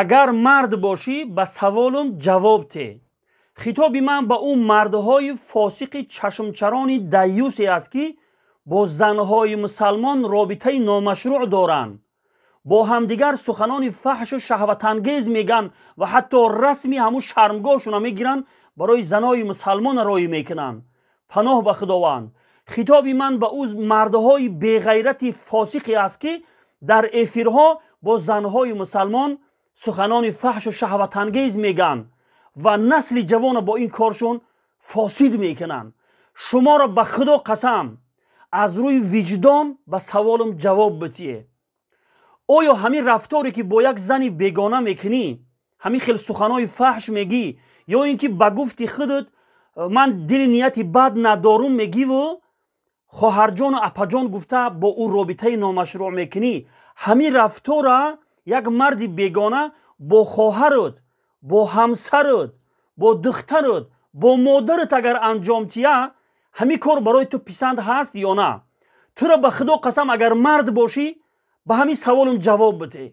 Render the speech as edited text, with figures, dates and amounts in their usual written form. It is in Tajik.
Агар мард бошӣ, ба саволум ҷавоб те. Хитоби ман ба ӯ мардҳои фосиқи чашмчарони даюсе аст, ки бо занҳои мусалмон робитаи номашрӯъ доранд, бо ҳамдигар суханони фаҳшу шаҳватангез мегӯянд ва ҳатто расми ҳамун шармгоҳшона мегиранд, барои занои мусалмона роӣ мекунанд. Паноҳ ба Худованд. Хитоби ман ба ӯ мардҳои беғайрати фосиқе аст, ки дар эфирҳо бо занҳои мусалмон суханони фаҳшу шаҳватангез мегӯянд ва насли ҷавона бо ин коршон фосид мекунанд. Шуморо ба Худо қасам, аз рӯи виҷдон ба саволум ҷавоб битие. Оё ҳамин рафторе, ки бо як зани бегона мекунӣ, ҳамин хел суханои фаҳш мегӣ, ё ин ки ба гуфти худат ман дили нияти бад надорум мегиву хоҳарҷону апаҷон гуфта бо ӯ робитаи номашрӯъ мекунӣ, ҳамин рафтора як марди бегона бо хоҳарат, бо ҳамсарат, бо духтарат, бо модарат агар анҷом тия, ҳамин кор барои ту писанд ҳаст ё на? Туро ба Худо қасам, агар мард бошӣ, ба ҳамин саволум ҷавоб бите.